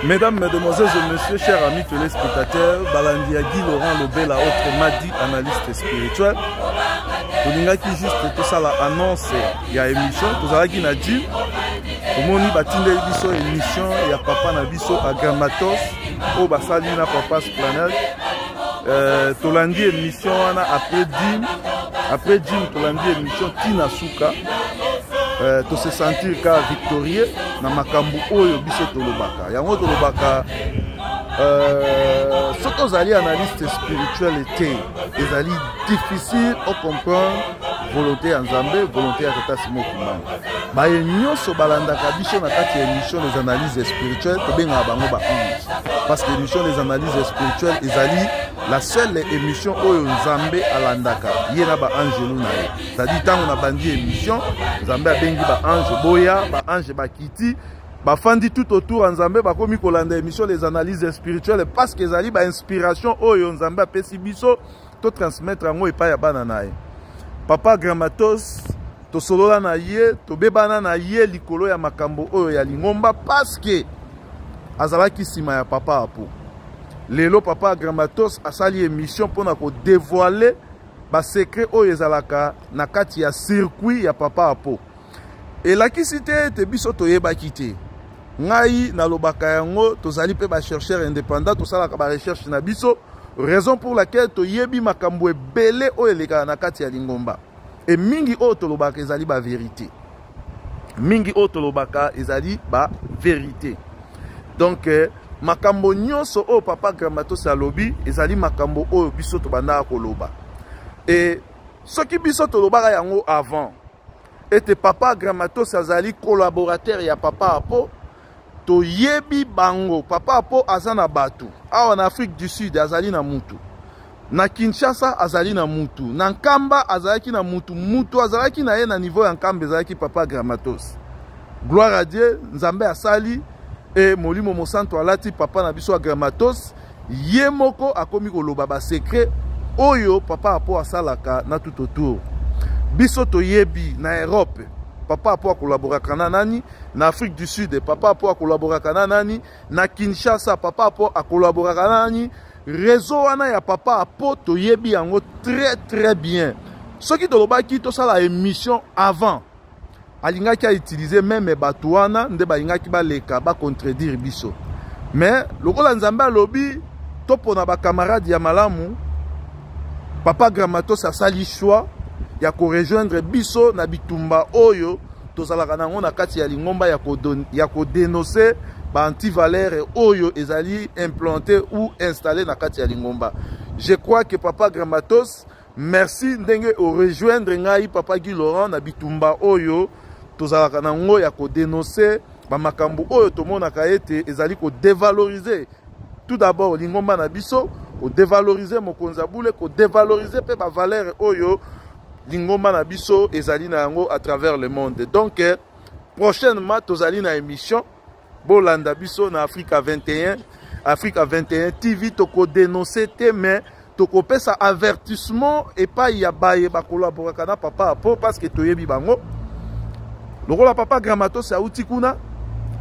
Mesdames, Mesdemoiselles et Messieurs, chers amis téléspectateurs, balandi ya Guy Laurent Lobela, autrement dit analyste spirituel, tolingaki juste tosala annonce ya émission, tozalaki na gym, tomoni batindeli biso émission ya papa na biso Agramatos oyo basali na papa Splanel. Tolandi émission wana après gym, après gym tolandi émission tina suka. To se sentir ka victorieux na makambo oyo biso tolobaka. Yango tolobaka, soki ozali analyste spirituel te, ezali difficile o comprendre volonté ya Nzambe, volonté ya Tata Simon Kimbangu. Baye nyonso balandaka biso na kati ya émission les analyses spirituelles, tobengaka bango ba ange, parce que émission les analyses spirituelles ezali la seule émission oyo Nzambe alandaka ye na ba angelu na ye. C'est-à-dire ntango na bandi émission, Nzambe abengi ba ange boya, ba ange bakiti, bafandi tout autour ya Nzambe, bakomi kolanda émission les analyses spirituelles, parce que ezali ba inspiration oyo Nzambe apesi biso to transmettre yango epai ya bana na ye. Papa Gramatos tosolola na ye, tobebana na ye likolo ya makambo oyo ya lingomba, parce que azalaki nsima ya papa Apo. Lelo papa Gramatos asali émission mpona kodévoiler basecret oyo ezalaka na kati ya circuit ya papa Apo. Elakisi te ete biso toyebaki te. Ngai nalobaka yango, tozali mpe bachercheur indépendant, tosalaka barecherche na biso, raison pour laquelle toyebi makambo ebele oyo elekaka na kati ya lingomba. E mingi oyo tolobaka ezali ba vérité. Mingi oyo tolobaka ezali ba vérité. Donc makambo nyonso oyo papa Gramatos alobi ezali makambo oyo biso tobandaka koloba. E soki biso tolobaka yango avant ete papa Gramatos azali collaborateur ya papa Apo, toyebi bango. Papa Apo aza na bato awa na Afrique du Sud, azali na mutu na Kinshasa, azali na mutu na Nkamba, azalaki na mutu, mutu azalaki na ye na niveau ya Nkamba ezalaki papa Gramatos. Gloire à Dieu, Nzambe asali e Molimo Mosantu alati papa na biso ya Gramatos, ye moko akomi koloba ba secret oyo papa Apo asalaka na tout autour. Biso toyebi na Europe papa Apo akolaboraka na nani, na Afrique du Sud papa Apo akolaboraka na nani, na Kinshasa papa Apo akolaboraka na nani. Réseau wana ya papa Apo toyebi yango très très bien. Soki tolobaki tosala émission avant, alingaki a utiliser même bato wana nde balingaki baleka ba contredire biso. Mais lokola Nzambe alobi topona ba camarade ya malamu, papa Gramatos asali choix ya ko rejoindre biso na bitumba oyo tozalaka nango na kati ya lingomba, ya kodénoncer ba antivaleur oyo ezali implanté ou installé na kati ya lingomba. Je crois que papa Gramatos, merci ndenge orejoindre ngai papa Guy Laurent na bitumba oyo tozalaka nango ya kodénoncer bamakambo oyo tomonaka ete ezali kodévaloriser tout d'abord lingomba na biso, kodévaloriser mokonzi ya bule, kodévaloriser mpe bavaleur oyo lingomba na biso ezali na yango à travers le monde. Donc prochainement tozali na émission, bolanda biso na Africa 21, Africa 21 TV. Tokodénoncer te, mais tokopesa avertissement epai ya baye bakolaboraka na papa Apo, parce que toyebi bango. Lokola papa Gramatos auti kuna,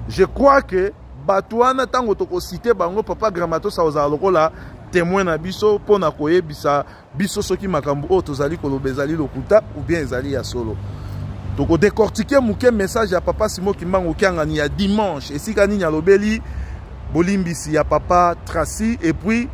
je crois que bato wana ntango tokociter bango, papa Gramatos akozala lokola témoin na biso mpona koyebisa biso soki makambo oyo tozali koloba ezali lokuta ou bien ezali ya solo. Tokodécortiquer moke message ya papa Simon Kimbangu Kiangani ya dimanche, esika nini alobeli bolimbisi ya papa Tracy, et puis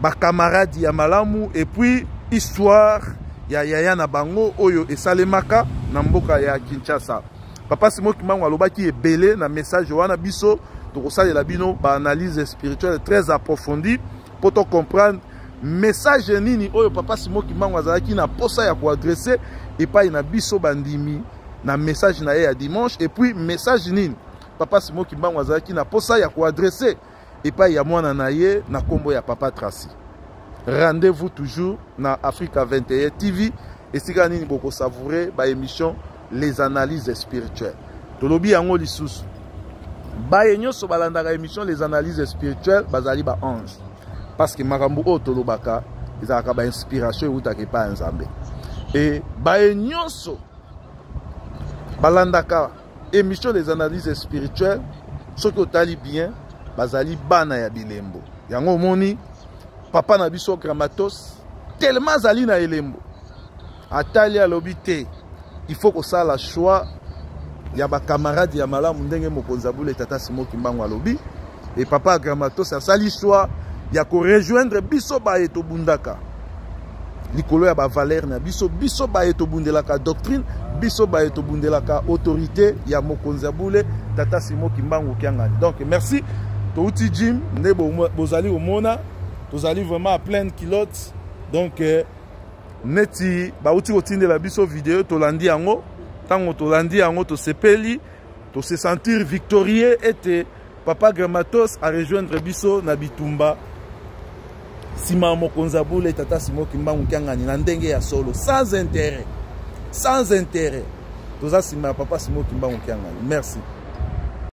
bakamarade ya malamu, et puis histoire ya yaya na bango oyo esalemaka na mboka ya Kinshasa. Papa Simon Kimbangu alobaki ebele na message wana. Biso tokosalela bino baanalyse spirituelle très approfondie mpo to comprendre message nini oyo papa Simon Kimbangu azalaki na posa ya koadresser epai na biso bandimi na message na ye ya dimanche, et puis message nini papa Simon Kimbangu azalaki na posa ya koadresser epai ya mwana na ye na nkombo ya papa Tracy. Rendez-vous toujours na Africa 21 TV, esika nini bokosavourer baémission les analyses spirituelles. Tolobi yango lisusu, baye nyonso balandaka émission les analyses spirituelles bazali ba ange, parce que makambo oyo tolobaka ezalaka bainspiration eutaka epai ya Nzambe. E baye nyonso balandaka émission des analyses spirituelles, soki otali bien Bazali bana ya bilembo. Yango omoni papa na biso Gramatos tellement azali na elembo, atali alobi te, il faut kosala choix ya bakamarade ya malamu, ndenge mokonzi abule tata Simon Kimbangu alobi. E papa Gramatos asali choix ya korejoindre biso baye tobundaka likolo ya bavaleur na biso, biso baye tobundelaka doctrine, biso baye tobundelaka autorité ya mokonzi ya bule tata Simon Kimbangu Kiangani. Donc merci. Touti gym nde bozali komona tozali vraiment à pleine culotte. Donc neti bauti kotindela biso video, tolandi yango. Ntango tolandi yango, tosepeli, tose sentir victorieux ete papa Gramatos a rejoindre biso na bitumba nsima ya mokonzi ya bule tata Simon Kimbangu Kiangani na ndenge ya solo, sans intérêt, sans intérêt. Toza nsima ya papa Simon Kimbangu Kiangani. Merci.